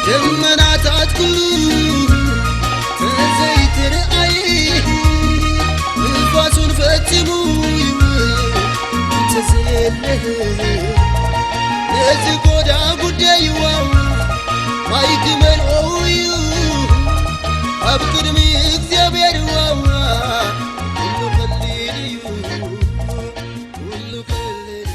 ደመናታት ኩሉ ተዘይትርኣይ፣ ንፋሱን ፈጺሙ ይውል እንተዘየለ፣ ነዚ ጎዳ ጉዳይዋ ማይ ክመልኦ እዩ ኣብ ቅድሚ እግዚኣብሔር ዋዋ። ኩሉ ቀሊል እዩ፣ ኩሉ ቀሊል እዩ።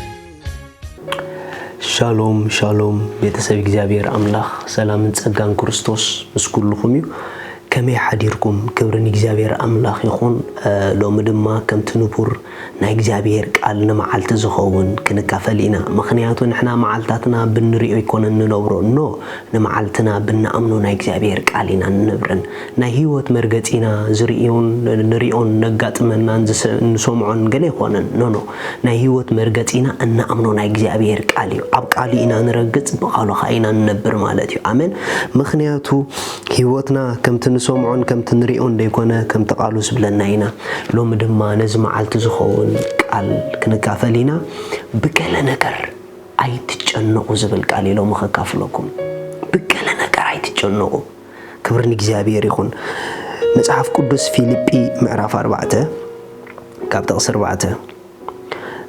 ሻሎም ሻሎም፣ ቤተሰብ እግዚኣብሔር ኣምላኽ፣ ሰላምን ጸጋን ክርስቶስ ምስ ኩልኹም እዩ። ከመይ ሓዲርኩም? ክብሪ ንእግዚኣብሔር ኣምላኽ ይኹን። እ፣ ሎሚ ድማ ከምቲ ንቡር ናይ እግዚኣብሔር ቃል ንመዓልቲ ዝኸውን ክንካፈል ኢና። ምኽንያቱ ንሕና መዓልታትና ብንሪኦ ኣይኮነን ንነብሮ። ኖ፣ ንመዓልትና ብንኣምኖ ናይ እግዚኣብሔር ቃል ኢና ንነብርን። ናይ ህይወት መርገጺና ዝርእዮን ንሪኦን ነጋጥመናን ዝሰ-፣ ንሰምዖን ገለ ኣይኮነን። ኖ፣ ኖ። ናይ ህይወት መርገጺና እንኣምኖ ናይ እግዚኣብሔር ቃል እዩ። ኣብ ቃሉ ኢና ንረግጽ፣ ብቃሉ ኸኣ ኢና ንነብር ማለት እዩ። ኣሜን። ምኽንያቱ ህይወትና ከምቲ ንሰምዖን ከምቲ ንሪኦን ደይኮነ፣ ከምቲ ቃሉ ዝብለና ኢና። ሎሚ ድማ ነዚ መዓልቲ ዝኸውን ቃል ክንካፈል ኢና። ብገለ ነገር ኣይትጨነቑ ዝብል ቃል እዩ ሎሚ ከካፍለኩም። ብገለ ነገር ኣይትጨነቑ። ክብሪ ንእግዚኣብሔር ይኹን። መጽሓፍ ቅዱስ ፊልጲ ምዕራፍ ኣርባዕተ ካብ ጥቕሲ ኣርባዕተ፣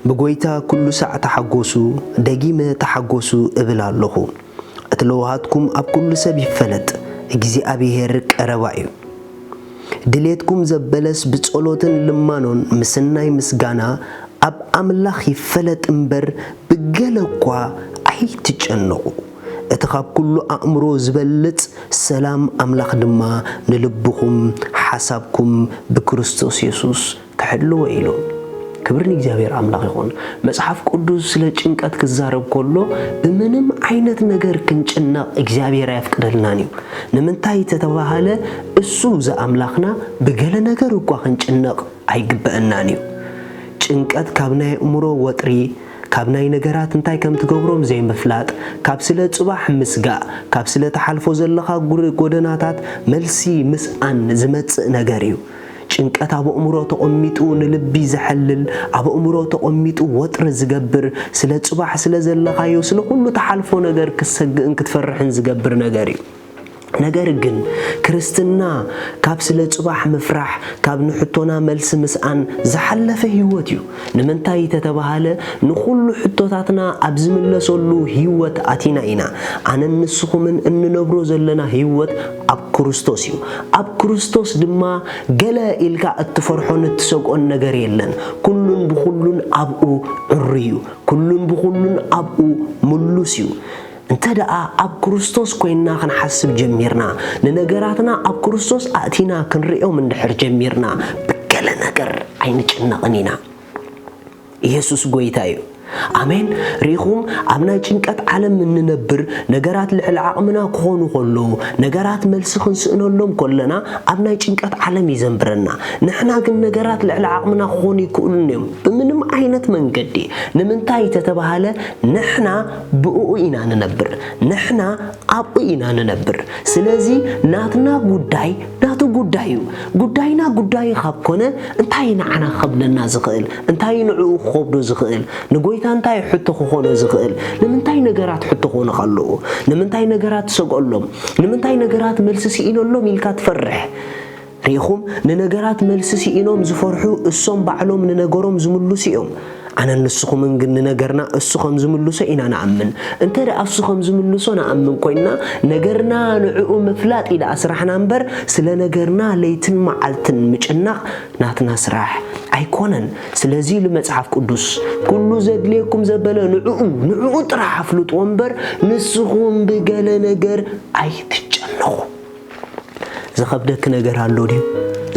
"ብጎይታ ኩሉ ሳዕ ተሓጎሱ፣ ደጊመ ተሓጎሱ እብል ኣለኹ። እቲ ለውሃትኩም ኣብ ኩሉ ሰብ ይፈለጥ፣ እግዚኣብሔር ቀረባ እዩ። ድሌትኩም ዘበለስ ብጸሎትን ልማኖን ምስናይ ምስጋና ኣብ ኣምላኽ ይፈለጥ እምበር፣ ብገለ እኳ ኣይትጨነቑ። እቲ ካብ ኩሉ ኣእምሮ ዝበልጽ ሰላም ኣምላኽ ድማ ንልብኹም ሓሳብኩም ብክርስቶስ የሱስ ክሕልዎ" ኢሉ። ክብሪ ንእግዚኣብሔር ኣምላኽ ይኹን። መጽሓፍ ቅዱስ ስለ ጭንቀት ክዛረብ ከሎ፣ ብምንም ዓይነት ነገር ክንጭነቕ እግዚኣብሔር ኣየፍቅደልናን እዩ። ንምንታይ ተተባሃለ፣ እሱ ዝኣምላኽና ብገለ ነገር እኳ ክንጭነቕ ኣይግበአናን እዩ። ጭንቀት ካብ ናይ ኣእምሮ ወጥሪ፣ ካብ ናይ ነገራት እንታይ ከም ትገብሮም ዘይምፍላጥ፣ ካብ ስለ ጽባሕ ምስጋእ፣ ካብ ስለ ትሓልፎ ዘለኻ ጉር-፣ ጎደናታት መልሲ ምስኣን ዝመጽእ ነገር እዩ። ጭንቀት ኣብ ኣእምሮ ተቐሚጡ ንልቢ ዘሐልል፣ ኣብ ኣእምሮ ተቐሚጡ ወጥሪ ዝገብር፣ ስለ ጽባሕ ስለ ዘለኻዮ፣ ስለ ኩሉ ትሓልፎ ነገር ክትሰግእን ክትፈርሕን ዝገብር ነገር እዩ። ነገር ግን ክርስትና ካብ ስለ ጽባሕ ምፍራሕ፣ ካብ ንሕቶና መልሲ ምስኣን ዝሓለፈ ህይወት እዩ። ንምንታይ ተተባሃለ፣ ንኹሉ ሕቶታትና ኣብ ዝምለሰሉ ህይወት ኣቲና ኢና። ኣነን ንስኹምን እንነብሮ ዘለና ህይወት ኣብ ክርስቶስ እዩ። ኣብ ክርስቶስ ድማ ገለ ኢልካ እትፈርሖን እትሰግኦን ነገር የለን። ኩሉን ብኹሉን ኣብኡ ዕሩይ እዩ። ኩሉን ብኹሉን ኣብኡ ምሉስ እዩ። እንተ ደኣ ኣብ ክርስቶስ ኮይንና ክንሓስብ ጀሚርና፣ ንነገራትና ኣብ ክርስቶስ ኣእቲና ክንርእዮም እንድሕር ጀሚርና፣ ብገለ ነገር ኣይንጭነቕን ኢና። ኢየሱስ ጐይታ እዩ። ኣሜን። ርኢኹም፣ ኣብ ናይ ጭንቀት ዓለም እንነብር፣ ነገራት ልዕሊ ዓቕምና ክኾኑ ከለዉ፣ ነገራት መልሲ ክንስእነሎም ከለና፣ ኣብ ናይ ጭንቀት ዓለም እዩ ዘንብረና። ንሕና ግን ነገራት ልዕሊ ዓቕምና ክኾኑ ይክእሉን እዮም፣ ብምንም ዓይነት መንገዲ። ንምንታይ ተተባሃለ፣ ንሕና ብእኡ ኢና ንነብር። ንሕና ኣብኡ ኢና ንነብር። ስለዚ ናትና ጉዳይ ናቱ ጉዳይ እዩ። ጉዳይና ጉዳዩ ካብ ኮነ፣ እንታይ ንዓና ክኸብደና ዝኽእል? እንታይ ንዕኡ ክኸብዶ ዝኽእል? ንጎይታ እንታይ ሕቶ ክኾኖ ዝኽእል? ንምንታይ ነገራት ሕቶ ክኾኑ ከለዉ? ንምንታይ ነገራት ትሰግኦሎም? ንምንታይ ነገራት መልሲ ስኢነሎም ኢልካ ትፈርሕ? ርኢኹም፣ ንነገራት መልሲ ስኢኖም ዝፈርሑ፣ እሶም ባዕሎም ንነገሮም ዝምልሱ እዮም። ኣነን ንስኹምን ግን ንነገርና እሱ ከም ዝምልሶ ኢና ንኣምን። እንተ ደኣ እሱ ከም ዝምልሶ ንኣምን ኮይንና፣ ነገርና ንዕኡ ምፍላጥ እዩ ደኣ ስራሕና እምበር፣ ስለ ነገርና ለይትን መዓልትን ምጭናቕ ናትና ስራሕ ኣይኮነን። ስለዚ ኢሉ መጽሓፍ ቅዱስ፣ "ኩሉ ዘድልየኩም ዘበለ ንዕኡ፣ ንዕኡ ጥራሕ ኣፍልጥዎ እምበር፣ ንስኹም ብገለ ነገር ኣይትጨነቑ።" ዝኸብደኪ ነገር ኣሎ ድዩ?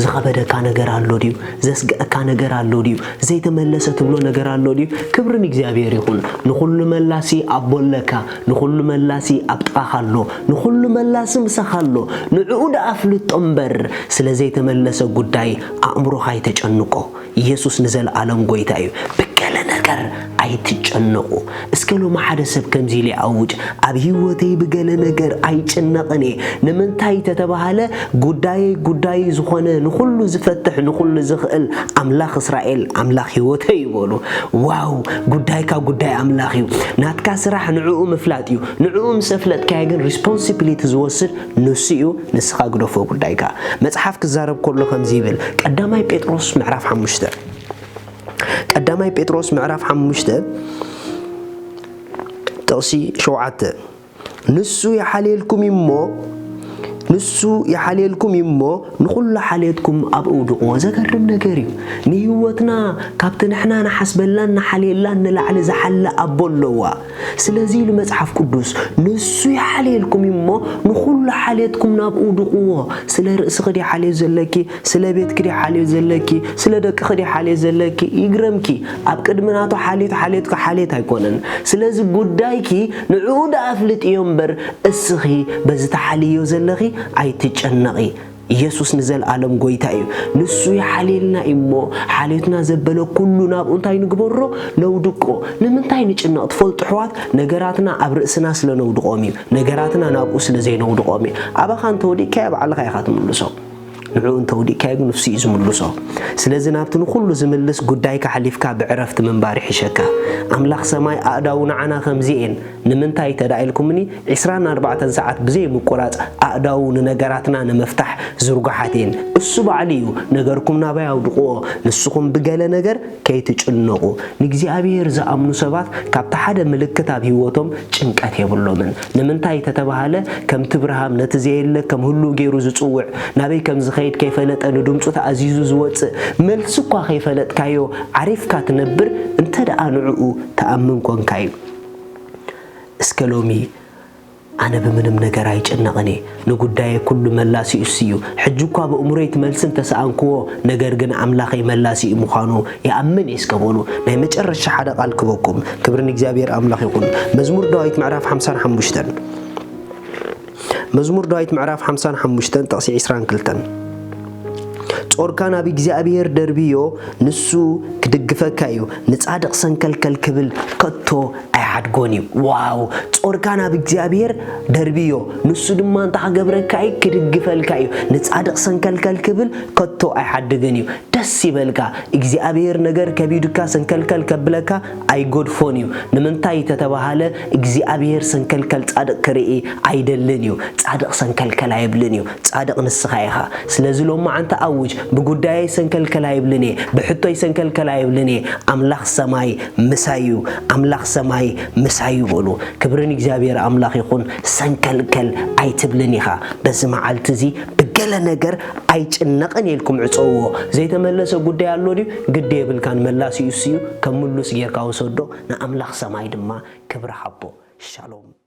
ዝኸበደካ ነገር ኣሎ ድዩ? ዘስግአካ ነገር ኣሎ ድዩ? ዘይተመለሰ ትብሎ ነገር ኣሎ ድዩ? ክብሪ ንእግዚኣብሔር ይኹን። ንኹሉ መላሲ ኣቦ ኣለካ፣ ንኹሉ መላሲ ኣብ ጥቓኻ ኣሎ፣ ንኹሉ መላሲ ምሳኻ ኣሎ። ንዕኡ ደኣ ኣፍልጦ እምበር፣ ስለ ዘይተመለሰ ጉዳይ ኣእምሮኻ ኣይተጨንቆ። ኢየሱስ ንዘለኣለም ጐይታ እዩ። ብገለ ነገር ኣይትጨነቑ። እስከ ሎሚ ሓደ ሰብ ከምዚ ኢሉ ይኣውጅ፣ ኣብ ህይወተይ ብገለ ነገር ኣይጭነቕን እየ። ንምንታይ ተተባሃለ፣ ጉዳየይ ጉዳይ ዝኾነ፣ ንኹሉ ዝፈትሕ፣ ንኹሉ ዝኽእል ኣምላኽ እስራኤል ኣምላኽ ህይወተይ እዩ በሉ። ዋው! ጉዳይካ ጉዳይ ኣምላኽ እዩ። ናትካ ስራሕ ንዕኡ ምፍላጥ እዩ። ንዕኡ ምስ ኣፍለጥካዮ ግን ሪስፖንሲቢሊቲ ዝወስድ ንሱ እዩ። ንስኻ ግደፎ ጉዳይካ። መጽሓፍ ክዛረብ ከሎ ከምዚ ይብል፣ ቀዳማይ ጴጥሮስ ምዕራፍ ሓሙሽተ፣ ቀዳማይ ጴጥሮስ ምዕራፍ ሓሙሽተ ጥቕሲ ሸውዓተ፣ ንሱ ይሓልየልኩም እሞ፣ ንሱ ይሓልየልኩም እሞ፣ ንኹሉ ሓልየትኩም ኣብኡ ውድቕዎ። ዘገርም ነገር እዩ። ንህይወትና ካብቲ ንሕና ንሓስበላን ንሓልየላን ንላዕሊ ዝሓለ ኣቦ ኣለዋ። ስለዚ ኢሉ መጽሓፍ ቅዱስ፣ ንሱ ይሓልየልኩም እሞ፣ ንኹሉ ሓልየትኩም ናብኡ ውድቕዎ። ስለ ርእስኺ ድዩ ሓልዮ ዘለኪ? ስለ ቤትኪ ድዩ ሓልዮ ዘለኪ? ስለ ደቅኺ ድዩ ሓልዮ ዘለኪ? ይግረምኪ፣ ኣብ ቅድሚ ናቱ ሓልዮት ሓልዮትኪ ሓልዮት ኣይኮነን። ስለዚ ጉዳይኪ ንዕኡ ደኣ ኣፍልጥዮ እምበር፣ እስኺ በዚ ትሓልዮ ዘለኺ ኣይትጨነቒ። ኢየሱስ ንዘለኣለም ጐይታ እዩ። ንሱ ይሓልየልና እዩ እሞ፣ ሓልዮትና ዘበለ ኩሉ ናብኡ እንታይ ንግበሮ? ነውድቆ። ንምንታይ ንጭነቕ ትፈልጡ ኣሕዋት? ነገራትና ኣብ ርእስና ስለ ነውድቖም እዩ። ነገራትና ናብኡ ስለ ዘይነውድቖም እዩ። ኣባኻ እንተወዲቕካዮ ባዕልኻ ኢኻ ትምልሶ። ንዕኡ እንተውዲቕካዮ ግን ንሱ እዩ ዝምልሶ። ስለዚ ናብቲ ንኹሉ ዝምልስ ጉዳይካ ሓሊፍካ ብዕረፍቲ ምንባር ይሕሸካ። ኣምላኽ ሰማይ ኣእዳዉ ንዓና ከምዚ እየን። ንምንታይ እንተ ደኣ ኢልኩምኒ፣ ዕስራን ኣርባዕተን ሰዓት ብዘይ ምቁራጽ ኣእዳዉ ንነገራትና ንምፍታሕ ዝርጉሓት እየን። እሱ ባዕሉ እዩ፣ ነገርኩም ናባይ ኣውድቕዎ፣ ንስኹም ብገለ ነገር ከይትጭነቑ። ንእግዚኣብሔር ዝኣምኑ ሰባት ካብቲ ሓደ ምልክት ኣብ ህይወቶም ጭንቀት የብሎምን። ንምንታይ ተተባሃለ፣ ከምቲ ብርሃም ነቲ ዘየለ ከም ህሉው ገይሩ ዝጽውዕ፣ ናበይ ከም ዝኸይድ ከይፈለጠ ንድምጹ ተኣዚዙ ዝወጽእ፣ መልሲ እኳ ከይፈለጥካዮ ዓሪፍካ ትነብር እንተ ደኣ ንዕኡ ትኣምን ኮንካ እዩ። እስከ ሎሚ ኣነ ብምንም ነገር ኣይጭነቕን እየ፣ ንጉዳየ ኩሉ መላሲኡ እሱ እዩ። ሕጂ እኳ ብእምሮይ እቲ መልሲ እንተሰኣንክዎ፣ ነገር ግን ኣምላኸይ መላሲኡ ምዃኑ ይኣምን እየ እስከ በሉ። ናይ መጨረሻ ሓደ ቃል ክበኩም። ክብሪ ንእግዚኣብሔር ኣምላኽ ይኹን። መዝሙር ዳዊት ምዕራፍ ሓምሳን ሓሙሽተን፣ መዝሙር ዳዊት ምዕራፍ ሓምሳን ሓሙሽተን ጥቕሲ ዕስራን ክልተን፣ ጾርካ ናብ እግዚኣብሔር ደርብዮ፣ ንሱ ክድግፈካ እዩ፣ ንጻድቕ ሰንከልከል ክብል ከቶ ኣይሓድጎን እዩ። ዋው! ጾርካ ናብ እግዚኣብሔር ደርብዮ፣ ንሱ ድማ እንታይ ክገብረካ እዩ? ክድግፈልካ እዩ። ንጻድቕ ሰንከልከል ክብል ከቶ ኣይሓድግን እዩ። ደስ ይበልካ። እግዚኣብሔር ነገር ከቢዱካ ሰንከልከል ከብለካ ኣይገድፎን እዩ። ንምንታይ ተተባሃለ፣ እግዚኣብሔር ሰንከልከል ጻድቕ ክርኢ ኣይደልን እዩ። ጻድቕ ሰንከልከል ኣይብልን እዩ። ጻድቕ ንስኻ ኢኻ። ስለዚ ሎማዓንቲ ኣውጅ፣ ብጉዳየይ ሰንከልከል ኣይብልን እየ፣ ብሕቶይ ሰንከልከል ኣይብልን እየ። ኣምላኽ ሰማይ ምሳይ እዩ፣ ኣምላኽ ሰማይ ምሳይ እዩ በሉ። ክብሪ ንእግዚኣብሔር ኣምላኽ ይኹን። ሰንከልከል ኣይትብልን ኢኻ። በዚ መዓልቲ እዚ ብገለ ነገር ኣይጭነቕን ኢልኩም ዕጸውዎ። ዘይተመለሰ ጉዳይ ኣሎ ድዩ? ግዲ የብልካን፣ መላሲኡ እሱ እዩ። ከም ምሉስ ጌርካ ውሰዶ፣ ንኣምላኽ ሰማይ ድማ ክብሪ ሃቦ። ሻሎም።